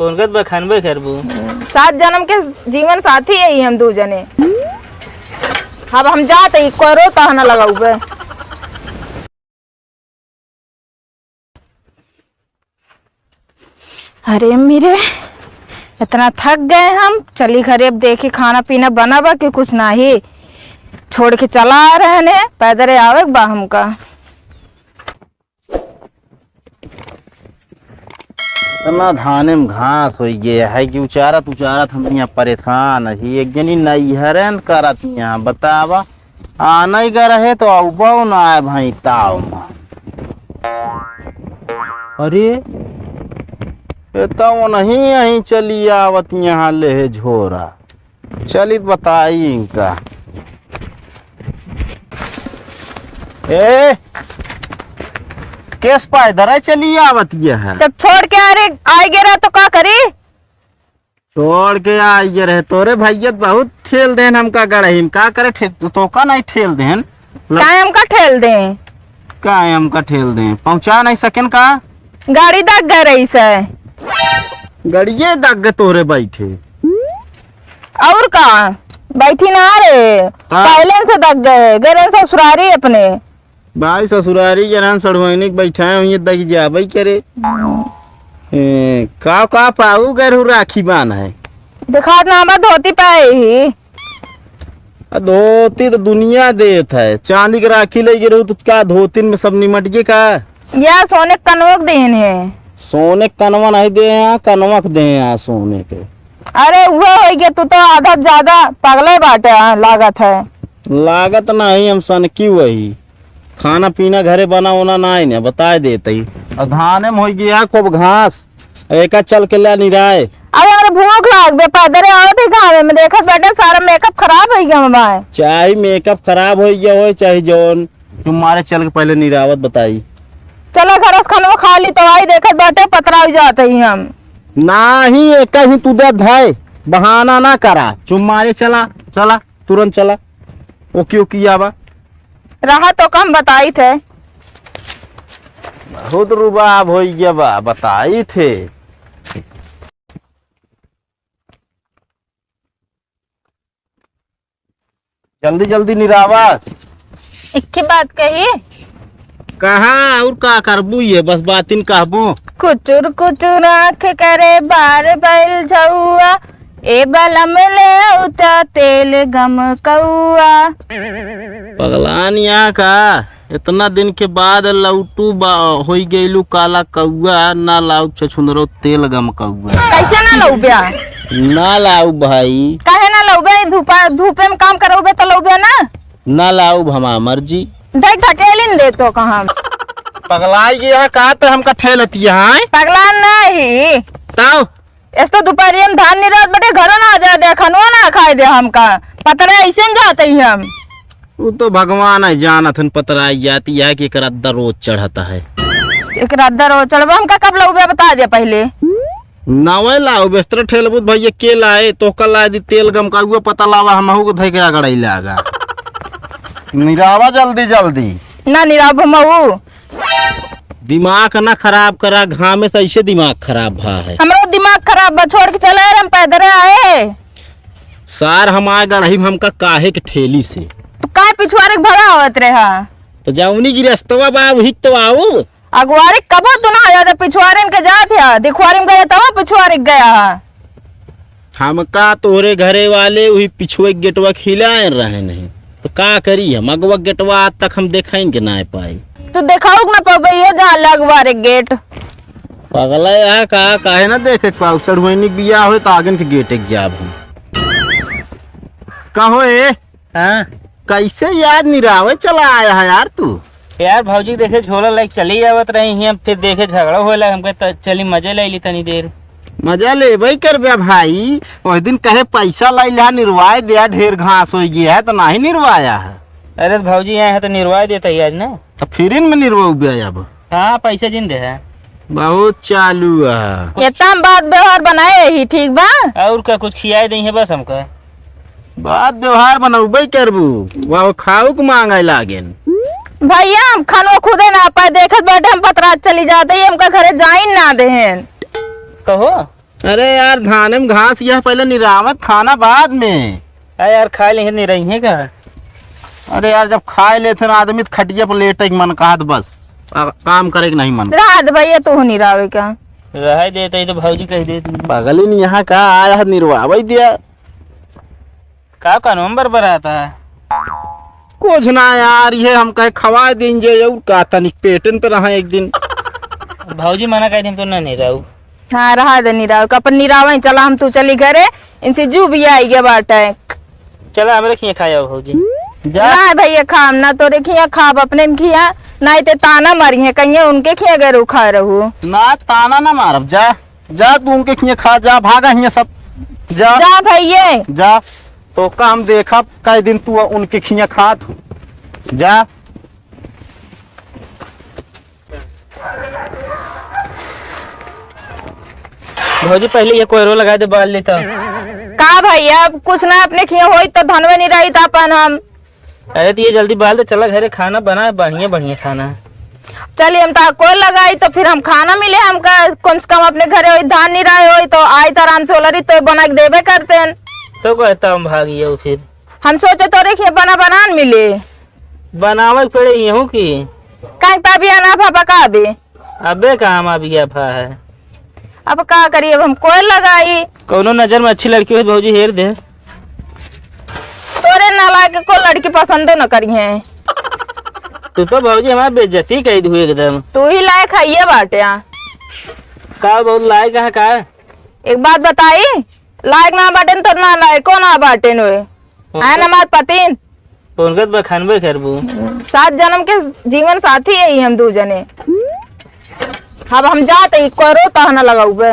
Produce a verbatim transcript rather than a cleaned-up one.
उनका तो बखानबे करबू। सात जन्म के जीवन साथी है हम दू जने। अब हम जात ही करो तहना लगाउबे। अरे मेरे, इतना थक गए हम। चली घरे, अब देखी खाना पीना बना बा कि कुछ नाही। छोड़ के चला आ रहे ने, पैदल आवे के बा हमका। इतना धाने में घास होइ गया है कि उचारत उचारत हम यहाँ परेशान ही। एक जनी नैहरन करत यहाँ बतावा, आने का रहे तो अउबो ना आए भाई ताव में। अरे, ये तो नहीं यहीं चली आवत यहाँ लेहे झोरा। चलित बताई इनका। ए, केस पायदर है, चली आवत ये है। जब छोड़ के आ रे, आइ गे रहा तो का करी? छोड़ के आइ गे रहे, तोरे भैया त बहुत ठेल देन हमका गड़ही में, का करे ठे-, तो, तो का नहीं ठेल देन? ल- काहे हमका ठेल दे? काहे हमका ठेल दे? पहुँचा नहीं सकेन का? गाड़ी दग गए रही से। गड़िए दग गए तोरे बैठे। और का? बैठी ना रे। हाँ। पहले से दग गए, गए रहे ससुरारी अपने। भाई ससुरारी के रहन सड़ुआइने के बैठाए हुई दग जाबे करे। ए, का, का पाऊ गए रहू राखी बान्हे? दिखात ना बा धोती पाए ही। आ, धोती तो दुनिया देत है, चांदी के राखी ले गए रहू तो का धोतिन में सब निमट गए का? या सोने के कनवक देन है। सोने के कनवा नहीं दे हैं, कनवक दे हैं सोने के। अरे उहे होइ गया, तू तो आधा ज्यादा पगले बाटे, हाँ, लागत है। लागत नहीं, हम सनकी वही। खाना पीना घरे बना उना ना आइने, बताए देत ही। और धाने में होइ गया खूब घास, एका चल के ले निराए। अब हमरे भूख लाग बे, पैदरे आवत ही घामे में, देखत बाटे सारा मेकअप खराब होइ गया हमार। चाहे मेकअप खराब होइ गया हो, चाहे जौन, तुम्हारे चल के पहले निरावत बताई। चला घर से खाना खा ली तो आई, देखत बाटे पतरा हो जात ही हम। नाही, एक ही तू दे धाय, बहाना ना करा, चुम्मारे चला, चला। तुरंत चला। ओकी ओकी आवा। रहा तो कम बताई थे। बहुत रुबाब होइ गया बा, बताई थे। जल्दी जल्दी निरावा। इक्के बात कही। कहा और का करबू, ये बस बातिन कहबू। कुचुर कुचुर आँख करे बार बैल झउआ, ए बलम ले औता तेल गम कौआ। पगलान यहाँ का, इतना दिन के बाद लौटू बा, होई गइलू काला कौआ, ना लाऊ छछुंदरो तेल गम कौआ। कैसे ना लौब्या? ना लाऊ भाई। काहे ना लौबे? धूपा, धूपे में काम करौबे तो लौबे ना। ना लाऊ, हमार मर्जी। देख धकेलिन दे तो कहाँ। पगलाई गया का तो हमका ठेलतिया है? पगला नहीं। तब? एस तो दुपहरिया में धान निरात बटे, घरो ना आ जाए दे, खनवा ना खाए दे हमका। पतरे ऐसे न जाते ही हम। वो तो भगवान है जानत हन, पतराई जाती है कि एक रद्दा रोज चढ़ता है। एक रद्दा रोज चढ़बा, हमका कब लौबे बता दे पहले। नवे लाओ, बेस्तर ठेलबू त भैया के लाए, तोहका लाए दी तेल गमकाउआ, पता लावा हमहू के धइके रगड़ाई लागा। निरावा जल्दी जल्दी। ना निराव हमहू। दिमाग ना खराब करा, घामे से ऐसे दिमाग खराब भा है। हमरो दिमाग खराब बा, छोड़ के चले हम पैदल आए। सार हमार गढ़ही में हमका काहे के ठेली से। तो का पिछुआरे के भगा आवत रहा? तो जौनी गिरस्तवा बा वही तो आऊ। अगुआरी कबो तू ना ज्यादा पिछुआरे के जात है, दिखुआरे में गया तब पिछुआरे के गया है। हमका तोहरे घरे वाले वही पिछुए गेटवा खिलाए रहे नहीं, तो का करी हम? अगवा गेटवा आज तक हम देखाइन के ना पाई। तू देखाऊ के ना पाबे, ये जा ले अगवा रे गेट। पगला यहाँ का, काहे ना देखे के पाऊ? चढ़ुआइनी के बियाह होए तो आगन के गेट एक जाब हम। कहो ए, हाँ? कैसे यार निरावे चला आया है यार तू? यार भौजी देखे झोला लाइक चली आवत रही हैं, फिर देखे झगड़ा होए लगा, हमके तो चली मजे ले ली तनी देर। मजा लेबे करबे भाई, वह दिन कहे पैसा लाई लिहा निरवाए दिया, ढेर घास हो गया है तो नहीं निरवाया है। अरे तो भौजी आए हैं तो निरवाए देता ही आज ना। तो फिर इनमें निरवाऊ बे अब। हाँ पैसा जिन दे है। बहुत चालू है। इतना हम बात व्यवहार बनाए ही ठीक बा। और का कुछ खियाए दे है बस हमका। बात व्यवहार बनौबे करबू, वह खाऊ के मांगे लागेन। भैया हम खानो खुदे ना पाए, देखत बाटे हम पतरात चली जाते ही हमका घरे जाइन ना देहेन। कहो। अरे यार, धाने में घास यह पहले निरावत, खाना बाद में। अरे यार, खाए लेंगे, नहीं रही है का? अरे यार, जब खाए लेते ना आदमी तो खटिया पर लेटे के मन कहत बस, आ, काम करे के नहीं मन। रात भैया तू नहीं रहे का? रहे देते ही तो भौजी कह देती। बगलिन यहाँ का आया है निरवावे दिया। का कानून बरबरात है? कुछ ना यार, ये हम कहे खवाए दिन जे और का तनिक पेटन पे रहा एक दिन। भौजी मना कर दिन तो ना नहीं रहू। हाँ, रहा दे निराव, अपन निरावे चला, हम तू चली घरे, इनसे जू भी आई गया बाटे। चला हमरे खिया खाया भौजी। जा। ना भैया खाम ना, तोरे खिया खाब अपने में खिया, नहीं ते ताना मारी है कहीं उनके खिया गए खा रहू। ना ताना ना मारब, जा। जा तू उनके खिया खा, जा भागा हिया सब। जा। जा भैया। जा। तो का हम देखब कई दिन तू उनके खिया खात। जा। भौजी पहले ये कोयरो लगा दे, बाल लेता। का भैया, अब कुछ ना अपने खिया होई तो धनवे नहीं रही था अपन हम। अरे तो ये जल्दी बाल दे, चला घरे खाना बना, बढ़िया बढ़िया खाना। चलिए हम तो कोई लगाई तो फिर हम खाना मिले हमका, कम से कम अपने घरे होई धान नहीं रहे होई तो आई तो आराम से ओलरी तो बना के देबे करते हैं। तो कहता हम भागियो फिर। हम सोचे तोरे खिया बना बना न मिले। बनावे के पड़े येहू की। काहे तभी अनाफा पकाबे। अबे काम अब ये फा है। अब का करी, अब हम कोई लगाई। कौनो नजर में अच्छी लड़की हो तो भौजी हेर दे। तोरे नालायक को लड़की पसंदो न करी है। तू तो भौजी हमार बेइज्जती कई दू एकदम। तू ही लायक है ये बाटे। का बहुत लायक है का? एक बात बताई, लायक ना बाटेन तो ना लायक को ना बाटेन वे। है ना मात पतीन। उनका तो बखानबे करबू। सात जन्म के जीवन साथी है हम दू जने। अब हम जात ही करो तो ना लगाऊ बे।